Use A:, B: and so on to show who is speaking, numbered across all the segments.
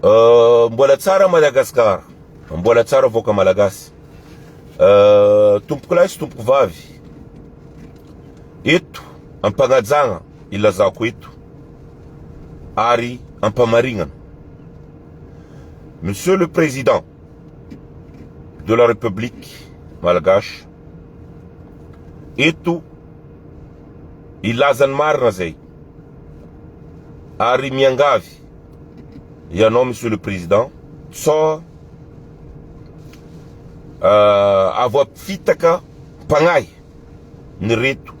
A: Mbola tsara Madagascar, mbola tsara vahoaka malagasy. Tompoko lahy sy tompoko vavy, eto ampagnajagna ilazako eto ary ampamarignana. Monsieur le Président de la République Malgache, eto ilaza ny marina zay ary miangavy ianao Monsieur le Président sao avoafitaka mpagnahy ny reto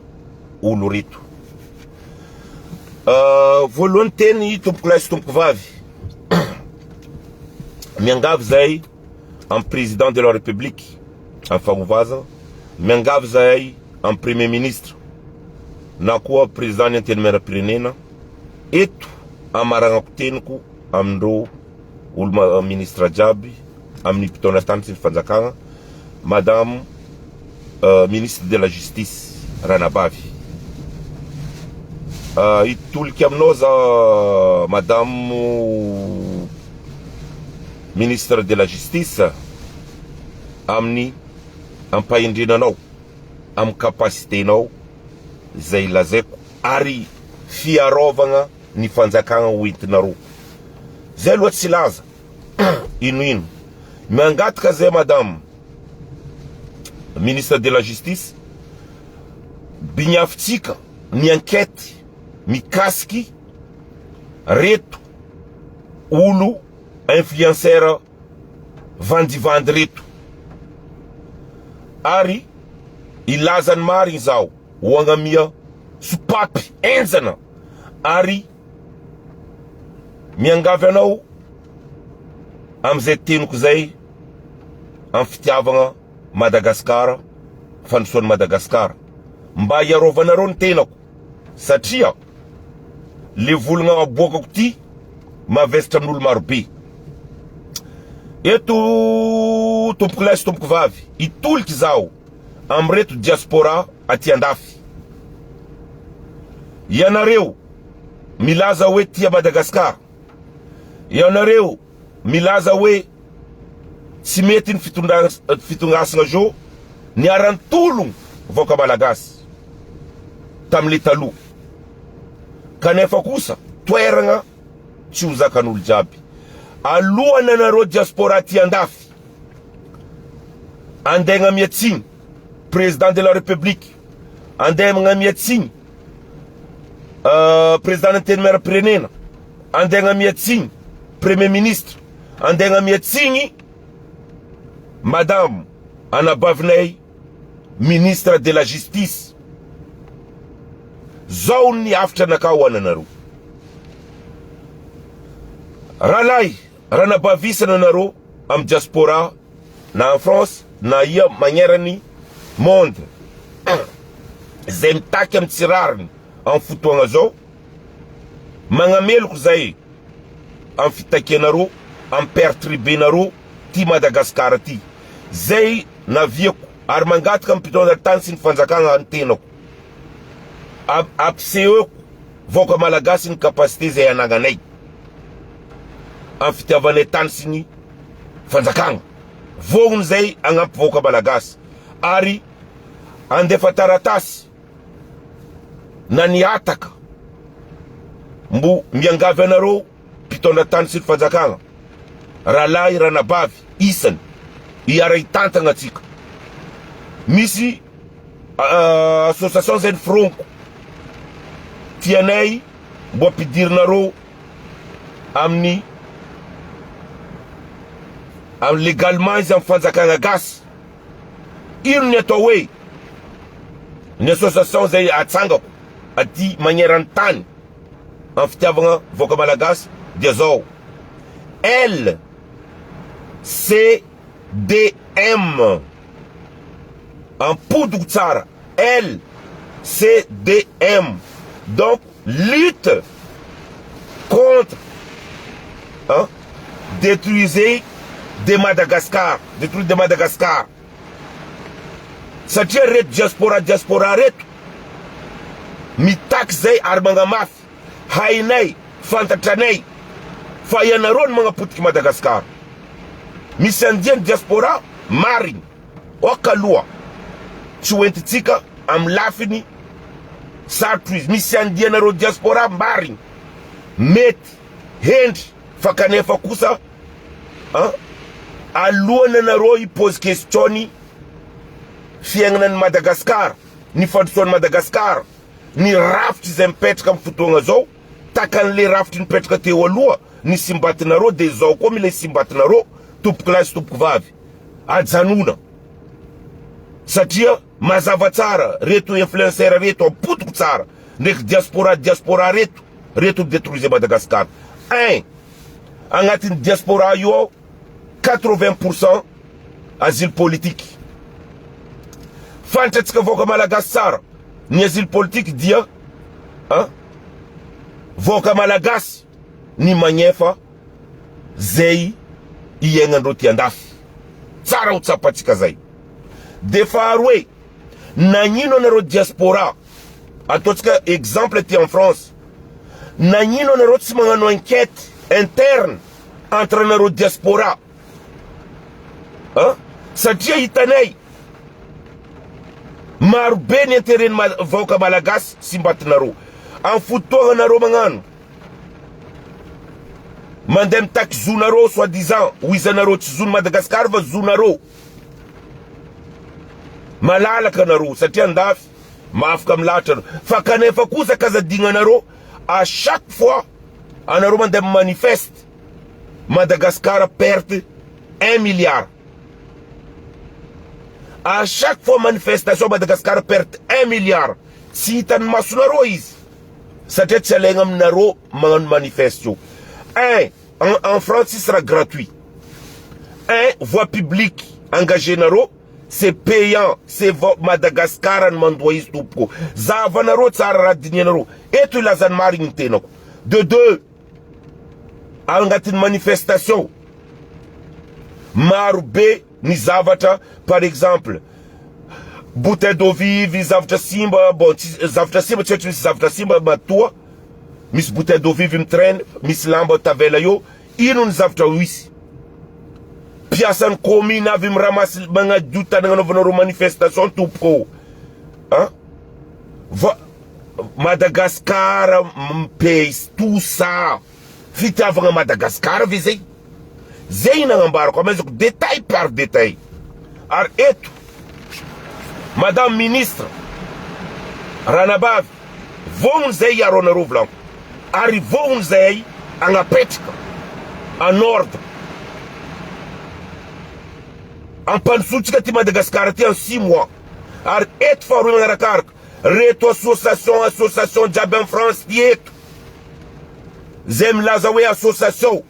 A: olo reto. Voalohany teny tompoko lahy sy tompoko vavy, miangavy zay amin'ny Président de la République amin'ny fagnovazana, miangavy zahay amin'ny Premier Ministre na koa Président ny Antenimierampirenena eto amaragnako teniko amindreo olo ministre jiaby amin'ny mpitondra tany sy ny fanjakagna Madame Ministre de la Justice Ranabavy hitolika aminao za Madame Ministre de la Justice amin'ny ampahendrenanao amin'ny capacité-nao izay lazaiko ary fiarovagna ny fanjakagna ho entinareo. Zay aloha tsy laza ino ino. Mangataka zay madame ministre de la justice bignafintsika ny enquête mikasiky reto olo influenceur vandivandy reto ary ilaza ny marigny zaho ho agnamia sopapy enjana ary miangavy anao amizay teniko zay am fitiavagna Madagascar fandrosoan'i Madagascar mba hiarovanareo ny tenako satria le volagna aboakako ty mavesatra amin'olo maro be eto tompoko lahy sy tompoko vavy hitoliky zaho amin'ireto diaspora aty andafy ianareo milaza hoe tia Madagascar ianareo milaza hoe tsy mety ny fitondrasana zo niara-nitologno vahoaka malagasy tamin'le taloha kanefa kosa toeragna tsy ho zakan'olo jiaby alohany anareo diaspora aty andafy andeha agnamia-tsigny président de la république andeha agnamia-tsigny président ny antenimieram-pirenena andeha agnamia-tsigny premier ministre andeha agnamia-tsigny madame anabavinay ministre de la justice zao ny hafitra nakao ho ananareo rahalahy ranabavisana anareo amin'ny diaspora na en France na ia magnerany monde zay mitaky amin'ny tsy rariny amin'ny fotoagna zao magnameloko zay amin'ny fitakianareo amin'ny perturbenareo ty Madagascar ty zay naviako ary mangataka amin'ny mpitondra tany sy ny fanjakagna ny tenako ampisehoako vahoaka malagasy ny capacité zay anagnanay amin'ny fitiavanay tany sy ny fanjakagna vognony zay agnampy vahoaka malagasy ary andefa taratasy na ny hataka mbo miangavy anareo mpitondra tany sy ny fanjakagna rahalahy ranabavy isany hiara hitantagna atsika misy association zay ny fironiko tianay mbo ampidirinareo amin'ny amin'ny légalement izy amin'ny fanjakagna gasy ino ny atao hoe ny association zay atsangako aty magneran'ny tany amin'ny fitiavagna vahoaka malagasy dia zao L C D M ampodiko tsara L C D M donc lutte contre hein, détruisez de Madagascar détruire de Madagascar satria reto diaspora diaspora reto mitaky zay ary magnamafy hainay fantatranay. Fa ianareo no magnapotiky Madagascar. Misy andiany diaspora marigny. Ok aloha tsy ho entintsika amin'ny lafiny sarotro izy. Misy andianareo diaspora marigny. Mety, hendry fa kanefa kosa an alohany anareo hi pose question ny fiaignana ny Madagascar, ny fandrosoan'i Madagascar, ny rafitra izay mipetraka amin'ny fotoagna zao, takan'le rafitry nipetraka teo aloha ny simbatinareo de zao koa mila simbatinareo tompokolahy sy tompokovavy ajanona satria mazava tsara reto influenceur reto ampotoko tsara ndraiky diaspora diaspora reto reto mi-detruise Madagascar un agnatin'ny diaspora io ao 80% asile politique fantatsika vahoaka malagasy tsara ny asile politique dia an vahoaka malagasy ny magnefa zay iaignandreo ty andafy tsara ho tsapatsika zay de faharoe nagnino anareo diaspora ataontsika exemple aty en France nagnino anareo tsy magnano enquête interne entre anareo diaspora an satria hitanay maro be ny intérêt ny vahoaka malagasy simbatinareo amin'ny fotoagna nareo magnano mandeha mitaky zonareo soi disant ho izanareo tsy zon'i Madagascar fa zonareo malalaka anareo satria andafy mahafaka milahatra anareo fa kanefa kosa kazadignanareo à chaque fois anareo mandeha manifeste Madagascar perte 1 milliard à chaque fois manifestation Madagascar perte 1 milliard tsy hitan'ny masonareo izy satria tsy alaigna aminareo magnano manifeste io un en France tsisy raha gratuit un voie publique engagé nareo c'est payant c'est Madagascar ny mandoa izy tompoko zahavanareo tsara raha dinianareo eto ilazany marigny ny tenako de deux agnatin'ny manifestation maro be ny zavatra par exemple bouteille d'eau vive zavatra simba bon tsy zavatra simba tsy ohatry misy zavatra simba matoa misy bouteille d'eau vive mitraîne misy lamba tavela eo ino ny zavatra ho isy mpiasan'ny commune avy miramasy magnadio tany agnanaovanareo manifestation tompoko an va Madagascar paye tout ça fitiavagna Madagascar ve zay zay nagnambarako amezako détail par détail ary eto madame ministre ranabavy vognony zay hiaro anareo volaniko ary vognony zay agnapetraka en ordre ampandrosotsika ty Madagascar ty en 6 mois ary eto faharoa magnarakaraka reto association association jiaby en France ty eto zay milaza hoe association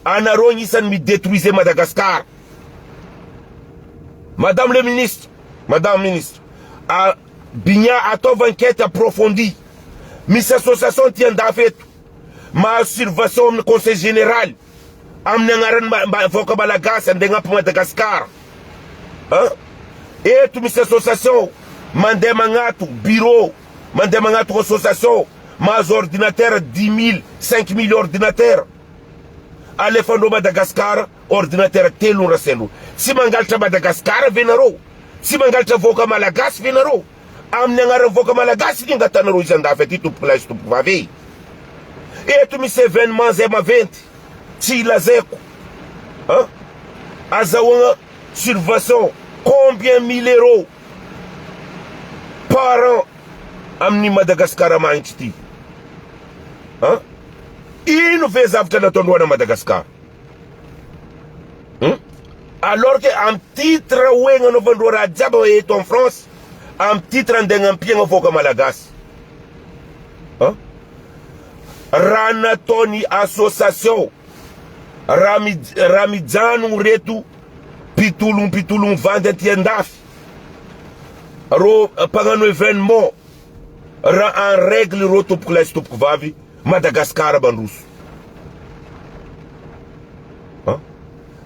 A: anareo agnisan'ny midétruise Madagascar madame le ministre madame ministre a Bigna ataova enquête approfondie misy association ty andafy eto mahazo subvention amin'ny conseil général amin'ny agnarany vahoaka malagasy andeha agnampy Madagascar an eto misy association mandeha magnato bureau mandeha magnato association mahazo ordinateur 10 000 5 000 ordinateur alefandreo Madagascar ordinateur telo no rasaindreo tsy mangalatra Madagascar ve nareo tsy mangalatra vahoaka malagasy ve nareo amin'ny agnaran'ny vahoaka malagasy ny angatanareo izy andafy aty tompoko lahy sy tompoko vavy eto misy événement zay maventy tsy ilazaiko an azahoagna subvention combien mille euros par an amin'ny Madagascar magnitry ty an ino ve zavatra nataondreo ana Madagascar alors que amy titre hoe agnanaovandreo raha jiaby eto en France amy titre andeha agnampiagna vahoaka malagasy an raha nataony association raha mi raha mijanogno reto mpitologno mpitologno vandy aty andafy ro mpagnano événement raha en règle ro tompoko lahy sy tompoko vavy Madagascar mandroso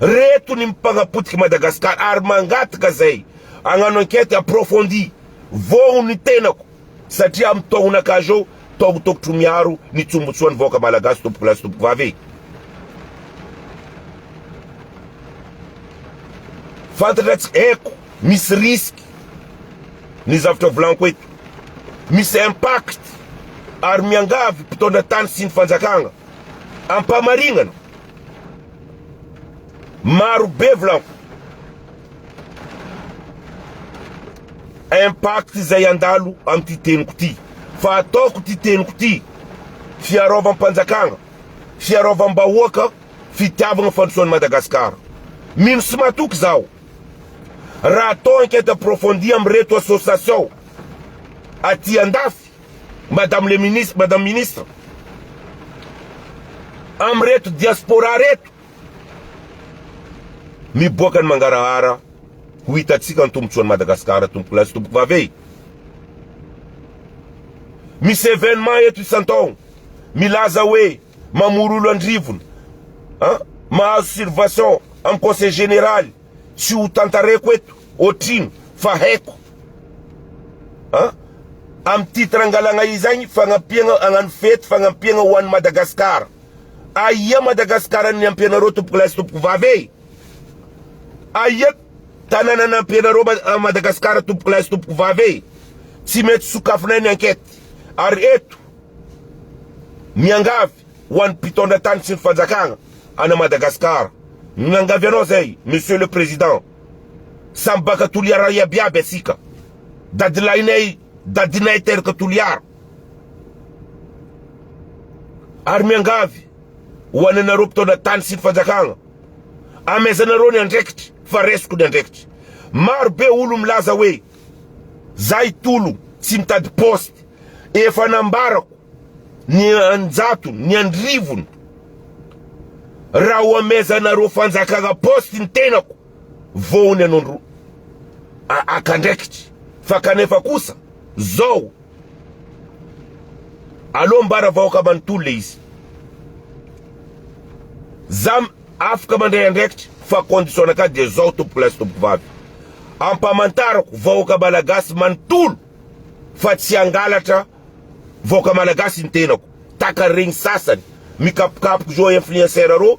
A: reto ny mpagnapotiky Madagascar ary mangataka zay agnano enquête approfondie vono ny tenako satria amy taonakahy zao tongotokotro miaro ny tsombotsoan'ny vahoaka malagasy tompoko lahy sy tompoko vavy. Fantatra tsy haiko, misy risque ny zavatra volaniko eto. Misy impact ary miangavy mpitondra tany sy ny fanjakagna ampamarignana. Maro be volaniko. Impact izay handalo amin'ity teniko ity. Fa ataoko ity teniko ity fiaraovam-panjakagna, fiaraovam-bahoaka. Fitiavagna fandrosoan'i Madagascar. Mino sy matoky zaho. Raha atao enquête approfondie amin'ireto association aty andafy, madame le ministre, madame ministre, amin'ireto diaspora reto, miboaka ny mangarahara ho hitantsika ny tombotsoan'i Madagascar tompokolahy sy tompokovavy e. Misy événement eto isan-taogno milaza hoe mamory olo andrivony an, mahazo subvention am conseil général tsy ho tantareko eto otrino fa haiko an, am titre angalagna izy agny fagnampiagna agnano fety fagnampiagna ho an'i Madagascar, aia Madagascar ny ampianareo tompokolahy sy tompokovavy e, aia tanàna nampianareo a Madagascar tompokolahy sy tompokovavy e, tsy mety sokafinay ny enquête ary eto Miangavy ho an'ny mpitondra tany sy ny fanjakagna any Madagascar. Miangavy anao zay Monsieur le Président. Samy baka Toliara iaby iaby asika. Dadilahinay, dadinay teraka Toliara. Ary miangavy ho an'ny anareo mpitondra tany sy ny fanjakagna. Amezanareo ny andraikitry fa resiko ny andraikitry. Maro be olo milaza hoe zay tolo tsy mitady poste. Efa nambarako ny anjatony, ny andrivony, raha ho amezanareo fanjakana poste ny tenako, voany anondro akandraikitry. Fa kanefa kosa, zao, aleo ambara vahoaka manontolo le izy. Za afaka mandray andraikitry fa condition anakahy dia zao tompokolahy sy tompokovavy. Ampamantarako vahoaka malagasy manontolo fa tsy hangalatra vaoka malagasy ny tenako taka regny sasany mikapokapoky zao influenceur reo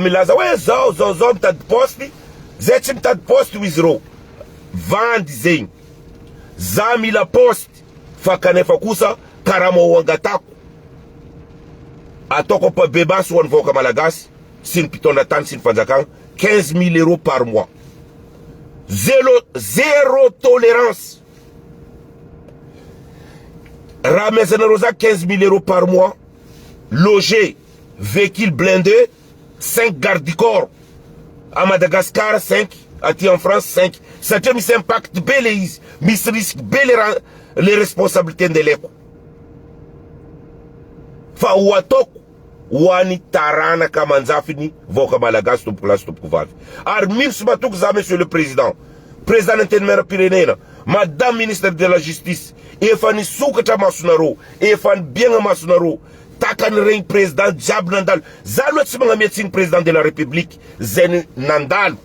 A: milaza hoe zao zao zao mitady poste zay tsy mitady poste ho izy reo vandy zegny za mila poste fa kanefa kosa karama ho angatako ataoko ampabemaso ho an'ny vahoaka malagasy sy ny mpitondra tany sy ny fanjakana 15000 euros par mois zero zero tolerance Raha amezanareo za 15000 euros par mois, loger, véhicule blindé, 5 garde du corps à Madagascar 5, aty en France 5 satria misy impact be le izy, misy risque be le raha le responsabilité ndeleko fa ho ataoko ho an'ny taranaka aman-jafiny vahoaka malagasy tompokolahy sy tompokovavy. Ary mino sy matoky za monsieur le président, président ny antenimierampirenena, madame ministre de la justice, efa nisokatra masonareo, efa nibiagna masonareo, takan'iregny président jiaby nandalo, za aloha tsy magnamia tsiny président de la république zay nandalo,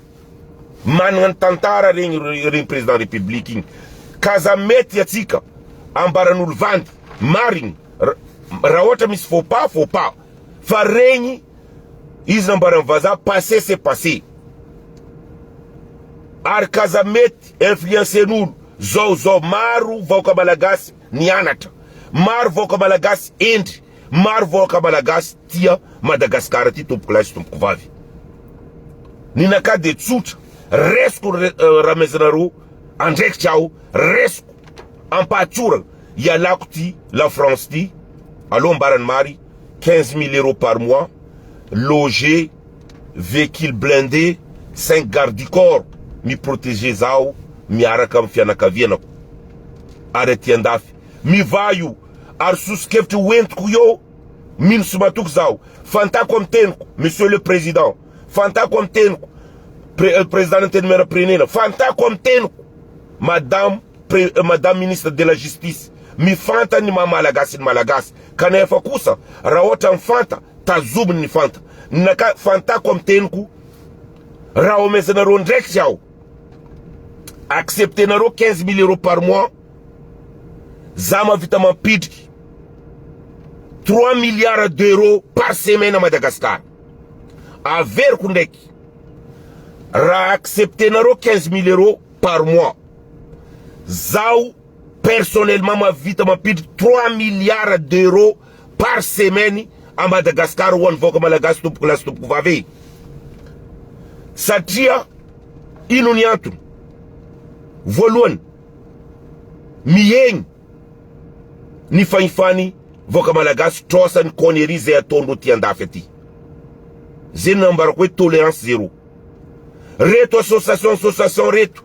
A: managna ny tantara regny regny président république igny, ka aza mety atsika ambaran'olo vandy, marigny. Raha ohatra misy faux pas, faux pas. Fa regny izy nambaran'ny vazaha passé c'est passé. Ary kaza mety influencer-n'olo zao zao maro vahoaka malagasy nianatra, maro vahoaka malagasy hendry, maro vahoaka malagasy tia Madagascar ty tompokolahy sy tompokovavy. Ny nakahy dia tsotra, resiko ramezanareo andraikitra aho, resiko ampahatsorana. Ialako ty la France ty aleo ambarany mary 15000 euros par mois loger véhicule blindé 5 garde du corps mi protéger zaho miaraka amin'ny fianakavianako ary aty andafy mivaha io ary sosokevitra hoentiko eo mino sy matoky zaho fantako amin'ny teniko monsieur le président fantako amin'ny teniko président antenimierampirenena fantako amin'ny teniko madame Pre, madame ministre de la justice, mifanta ny maha malagasy ny malagasy, kanefa kosa raha ohatra mifanta, tazominy ny fanta. Naka, fantako amin'ny teniko, raha omezanareo ndraikitra aho, acceptenareo 15000 euros par mois, za mahavita mampidriky 3 milliards d'euros par semaine à Madagascar. Averiko ndraiky. Raha acceptenareo 15 000 euros par mois, zaho personnellement mahavita mampiditry 3 milliards d'euros par semaine à Madagascar ho an'ny vahoaka malagasy, tompoko lahy sy tompoko vavy. Satria ino ny antony? Voalohany, mihegny ny fahefany vahoaka malagasy trosany connerie zay ataondreo ty andafy aty. Zay no nambarako hoe tolérance zéro. Reto association reto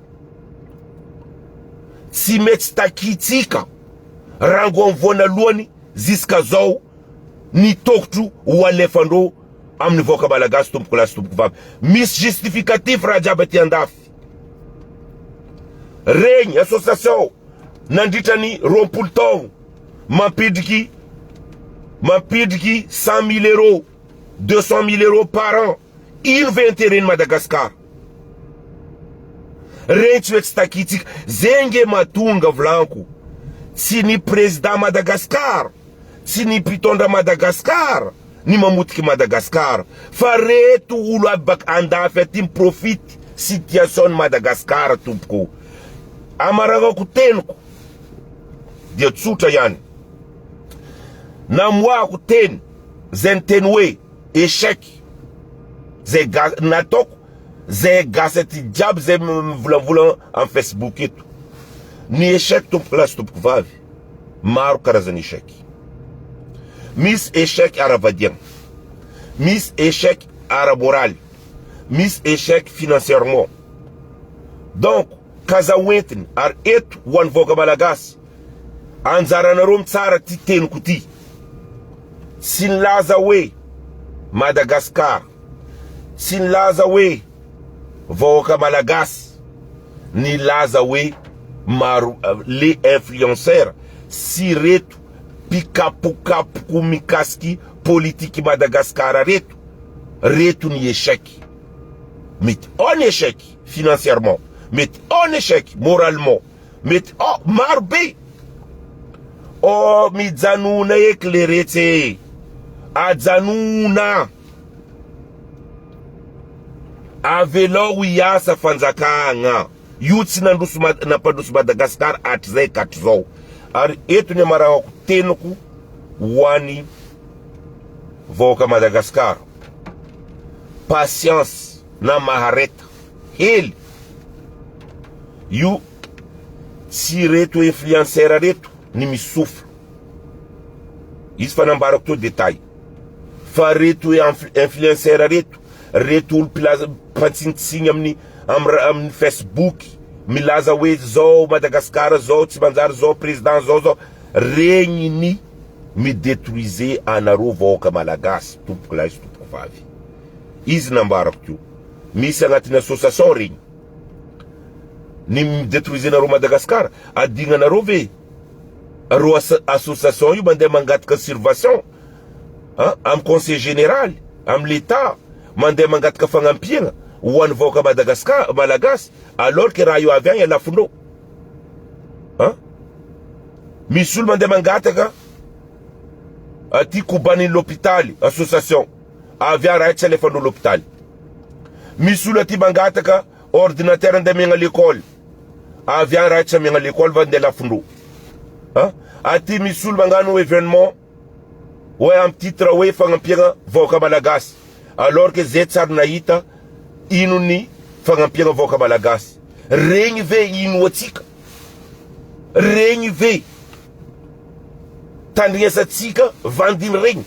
A: tsy mety takitsika rango amin'ny voanalohany jusqu'à zao ny tokotro ho alefandreo amin'ny vahoaka malagasy, tompoko lahy sy tompoko vavy. Misy justificatif raha jiaby aty andafy regny association nandritra ny 20 taogno mampidriky 100 000 euros, 200 000 euros par an. Ino ve intérêt ny Madagascar regny? Tsy hoe tsy takitsika zay mahatonga volaniko. Tsy ny président Madagascar, tsy ny mpitondra Madagascar ny mamotiky Madagascar, fa reto olo aby baka andafy aty miprofite situation ny Madagascar. Tompoko, amaranako teniko dia tsotra ihany. Namoahako teny zay ny teny hoe échec zay ga nataoko zay gasy aty jiaby zay mivolavola amin'ny Facebook eto. Ny échec, tompoko lahy sy tompoko vavy, maro karazany échec. Misy échec ara-vadiagna, misy échec ara-moraly, misy échec financièrement. Donc kaza hoentiny ary eto ho an'ny vahoaka malagasy, anjaranareo mitsara ty teniko ty. Tsy nilaza hoe Madagasikara, tsy nilaza hoe vahoaka malagasy, nilaza hoe maro le influenceur sy reto mpikapokapoko mikasiky politiky Madagasikara reto ny échec. Mety ao ny échec financièrement, mety ao ny échec moralement, mety ao maro be. O mijanona eky le retsy, ajanona, avelao hiasa fanjakagna io. Tsy nandroso, nampandroso Madagasikara hatrizay ka hatrizao. Ary eto ny amarahako teniko ho an'ny vahoaka Madagasikara: patience na mahareta hely io. Tsy reto influenceur reto ny misofra izy fa nambarako teo détail, fa reto influenceur reto olo mpilaza mpantsinitsigny amin'ny Facebook milaza hoe zao Madagasikara zao tsy manjary zao, président zao zao regny ny midétruise anareo vahoaka malagasy, tompoko lahy sy tompoko vavy. Izy nambarako teo, misy agnatin'ny association regny ny midétruise anareo Madagasikara. Adignanareo ve reo association io mandeha mangataka subvention amy conseil général, amy l'état, mandeha mangataka fagnampiana ho an'ny vahoaka Madagasikara malagasy, alors que raha io avy agny alafondreo an? Misy olo mandeha mangataka aty kobaniny l'hôpitaly, association avy any raha tsy alefandreo l'hôpitaly. Misy olo aty mangataka ordinateur andeha amiagna l'école, avy any raha tsy amiagna l'école fa andeha lafondreo an. Aty misy olo magnano événement hoe amy titre hoe fagnampiagna vahoaka malagasy, alors que zay tsary nahita ino ny fagnampiagna vahoaka malagasy regny ve. Ino atsika regny ve tandrignasatsika vandiny regny?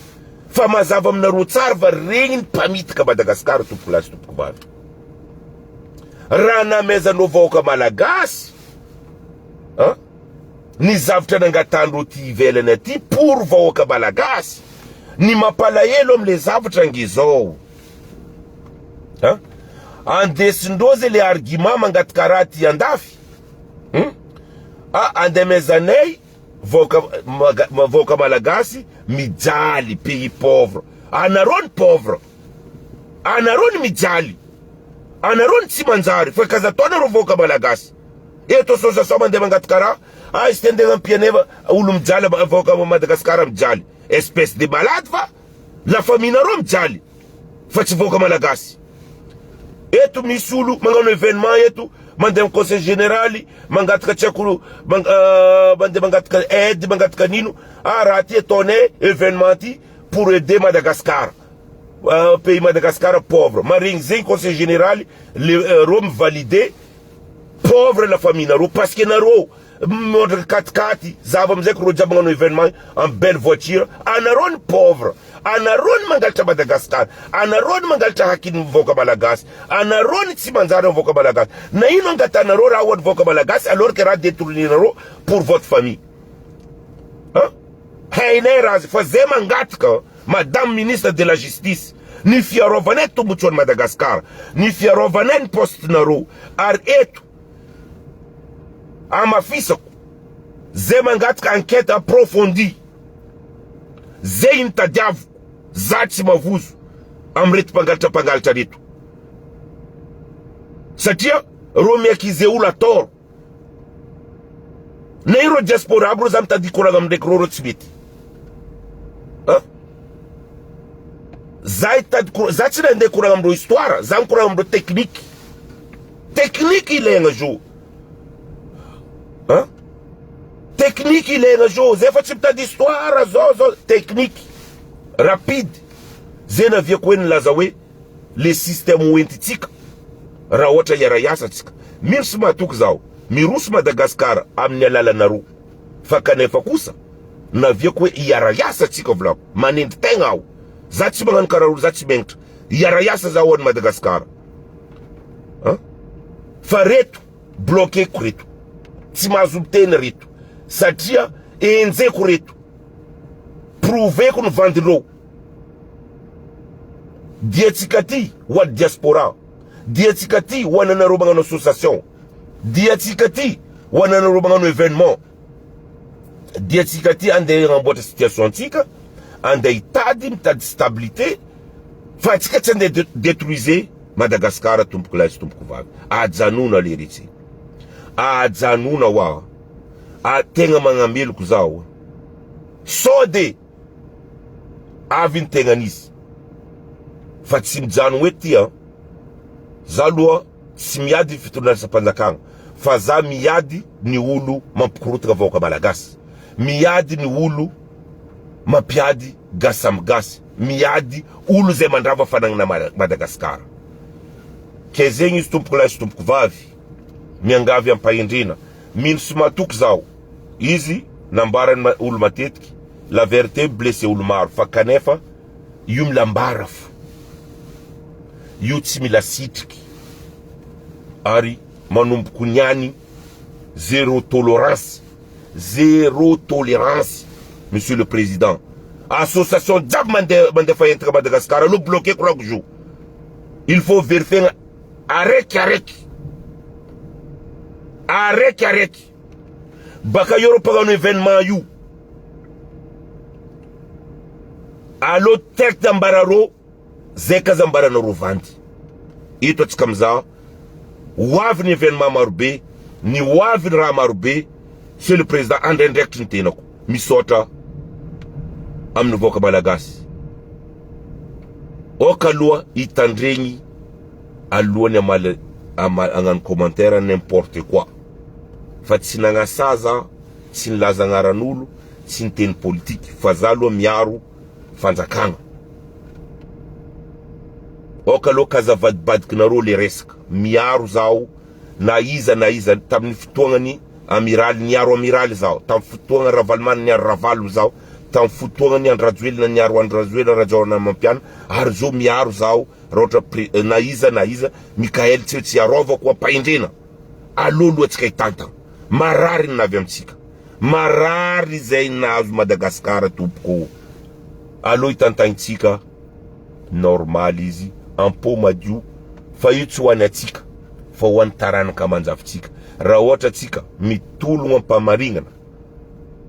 A: Fa mazava aminareo tsara fa regny ny mpamitika Madagasikara, tompoko lahy sy tompoko vavy. Raha namezanao vahoaka malagasy an ny zavatra nangatandreo ty ivelany aty pour vahoaka malagasy, ny mampalahelo amle zavatra angezao an andesindreo zay le argument mangataka raha ty andafy, Ah, andemezanay vahoaka malagasy mijaly, pays pauvre. Anareo ny pauvre, anareo ny mijaly, anareo ny tsy manjary fa kaza ataonareo vahoaka malagasy eto association mandeha mangataka raha. Ah, izy ty andeha ampianeva olo mijaly, vahoaka Madagasikara mijaly, espèce de malade. Fa la famille nareo mijaly fa tsy vahoaka malagasy eto. Eto misy olo magnano événement eto, mandeha amin'ny conseil général, mangataka tsy haiko mandeha mangataka aide, mangataka an'ino, ah raha ty ataonay événement ty pour aider Madagascar. Pays Madagascar pauvre. Maregny zegny conseil général, le reo mi-valider pauvre la famille nareo parce que nareo miondrika katikaty zava amizay ko reo jiaby magnano événement en belle voiture, anareo ny pauvre, anareo ny mangalatra Madagascar, anareo ny mangalatra hakin'ny vahoaka malagasy, anareo ny tsy manjary amin'ny vahoaka malagasy. Na ino angatanareo raha ho an'ny vahoaka malagasy alors que raha détourner-nareo pour votre famille. Hein? Hainay raha fa zay mangataka madame ministre de la justice, ny fiarovanay tombotsoan'i Madagascar, ny fiarovanay ny poste-nareo, ary eto amafisako zay mangataka enquête approfondie, zay iny tadiaviko, za tsy mavozo amreto mpangalatra mpangalatra reto, satria reo mi-accuser olo à tort. Na ireo diaspora aby reo za mitady hikoragna amindraiky reo, reo tsy mety. Hein? Za hitady za tsy nandeha hikoragna amindreo histoire, za mikoragna amindreo technique. Technique ilaigna zo. Hein? Technique ilaigna zo, zay fa tsy mitady histoire zao zao, technique rapide. Zay naviako hoe nilaza hoe le système hoentitsika raha ohatra hiara-hiasa tsika. Mino sy mahatoky zaho, miroso Madagascar amin'ny alalanareo. Fa kanefa kosa naviako hoe hiara-hiasa tsika volako, manendry tegna aho. Za tsy magnano karaha olo, za tsy megnatra. Hiara-hiasa zaho any Madagascar. Hein? Fa reto bloqué-ko reto. Tsy mahazo miteny reto. Satria enjeko reto. Prouvé-ko ny vandin'ireo. Dia tsika ty ho an'ny diaspora. Dia tsika ty ho ananareo magnano association. Dia tsika ty ho ananareo magnano événement. Dia tsika ty andeha hagnamboatra situation antsika, andeha hitady, mitady stabilité, fa atsika tsy andeha détruiser Madagascar tompoko lahy sy tompoko vavy. Ajanona le retsy. Ajanona hoa. A tegna magnameloko zaho. Sao de avy ny tegnan'izy. Fa tsy mijano eto ty an. Za aloha tsy miady fitondran'asam-panjakana, fa za miady ny olo mampikorotaka vahoaka malagasy. Miady ny olo mampiady gasy samy gasy. Miady olo zay mandrava fanagnana Madagasikara. Ke zegny izy tompoko lahy sy tompoko vavy. Miangavy ampahendrena. Mino sy matoky zaho. Izy nambarany olo matetiky la vérité blesse olo maro fa kanefa io mila ambara fo. Io tsy mila sitriky. Ary manomboko niany zéro tolérance. Zéro tolérance monsieur le président. Association jiaby mandeha mandefa entana Madagascar aloha bloqué korako zo. Il faut vérifier araiky araiky. Araiky araiky. Baka eo reo mpagnano événement io. Allo tête ambarareo zay kaza ambaranareo vandy. Eto atsika mizaha ho avy ny événement marobe, ny ho avy ny raha marobe, monsieur le président andraindraikitry ny tenako. Misaotra amin'ny vahoaka malagasy. Oka aloha hitandregny alohan'ny amaly hagnano commentaire n'importe quoi. Fa tsy nagnasaza, tsy nilaza agnaran'olo, tsy niteny politique fa za aloha miaro fanjakana. Oka aloha kaza vadibadikinareo le resaka. Miaro zaho na iza na iza tamin'ny fotoagnany amiraly niaro amiraly zaho, tamin'ny fotoagna Ravalomanana niaro Ravalo zaho, tamin'ny fotoagnany Andry Rajoelina niaro Andry Rajoelina Rajaonarimampianina, ary zao miaro zaho raha ohatra na iza na iza Mickaël tsy tsy arovako ampahendrena. Aleo aloha antsika hitantana. Marary ny navy amintsika. Marary izay nahazo Madagascar tompoko. Aleo hitantagnitsika normal izy am-po madio fa io tsy ho an'ny antsika fa ho an'ny taranaka aman-jafintsika. Raha ohatra antsika mitologno am-pamarignana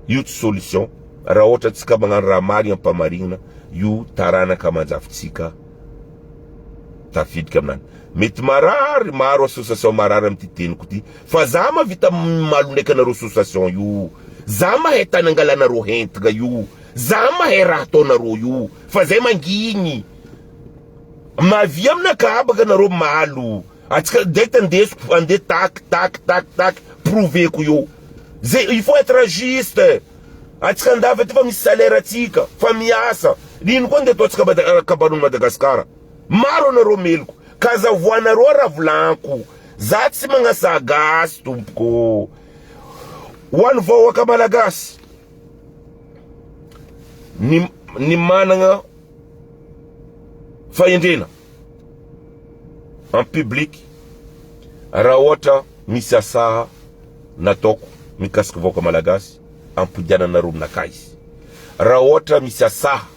A: io tsy solution. Raha ohatra antsika magnano raha marigna am-pamarignana io taranaka aman-jafintsika tafiditra aminany. Mety marary maro association marary amin'ity teniko ty fa za mahavita malo ndraiky anareo association io. Za mahay tany angalanareo hentitra io. Za mahay raha ataonareo io fa zay mangigny. Mavia aminakahy baka nareo malo. Atsika direct andesiko andeha tak tak tak tak prouveko eo. Zay il faut être juste. Atsika andafy aty fa misy salaire atsika fa miasa. Ino koa ndeha ataontsika Mada- kabaron'i Madagasikara. Maro anareo meloko. Ka azavoanareo raha volaniko. Za tsy magnasa gasy tompoko. Ho an'ny vahoaka malagasy. Ny ny managna fahendrena en public raha ohatra misy asaha nataoko mikasika vahoaka malagasy ampodiananareo aminakahy izy. Raha ohatra misy asaha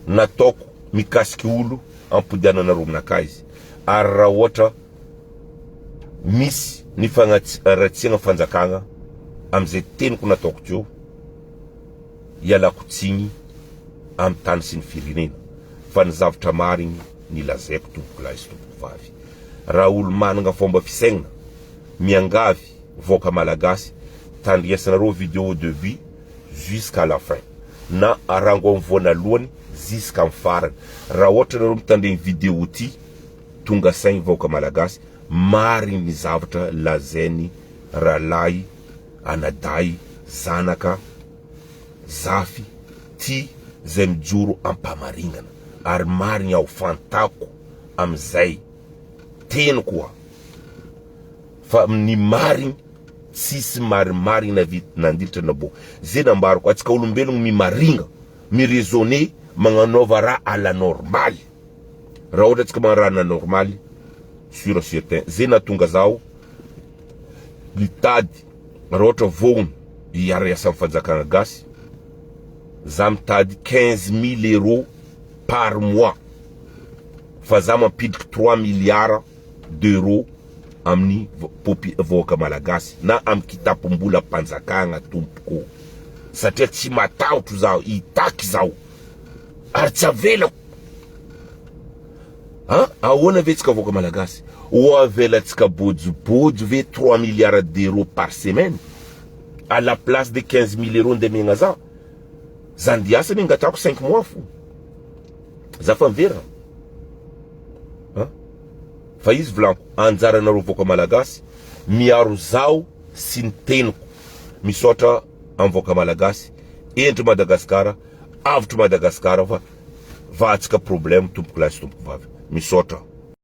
A: nataoko mikasiky olo ampodiananareo aminakahy izy. Ary raha ohatra misy ny fagnaratsiagna fanjakagna amizay teniko nataoko teo ialako tsigny amy tany sy ny firenena fa ny zavatra marigny ny lazaiko tompoko lahy sy tompoko vavy. Raha olo managna fomba fisaignana miangavy vahoaka malagasy tandriasanareo vidéo au début jusqu'à la fin na arango amy voanalohany jusqu'à amy farany. Raha ohatra nareo mitandregny vidéo ty tonga saigny vahoaka malagasy marigny ny zavatra lazainy rahalahy anadahy zanaka zafy ty zay mijoro ampamarinana ary marigny aho fantako amizay teny koa fa ny marigny tsisy marimarigny navita nandilitra nabo zay nambarako atsika olombelogno mimarigna miraisonner magnanaova raha à la normale. Raha ohatra atsika magnano raha na normaly sûr certain zay nahatonga zaho mitady raha ohatra vognona hiara-hiasa amin'ny fanjakana gasy za mitady 15 000 euros par mois fa za mampidriky 3 milliards d'euros amin'ny popi vahoaka malagasy na amin'ny kitapom-bolam-panjakana tompoko satria tsy matahotro zaho hitaky zaho ary tsy avelako. A ahoana ve tsika vahoaka malagasy ho avelatsika bojobojo ve 3 milliards d'euros par semaine à la place de 15 000 euros ndeha miagna za za ndiasa ny angatako 5 mois fo za fa miverina a fa izy volaniko anjaranareo vahoaka malagasy miaro zaho sy ny teniko. Misaotra amin'ny vahoaka malagasy endry Madagasikara avotry Madagasikara fa vahatsika problème tompoko lahy sy tompoko vavy. Misaotra.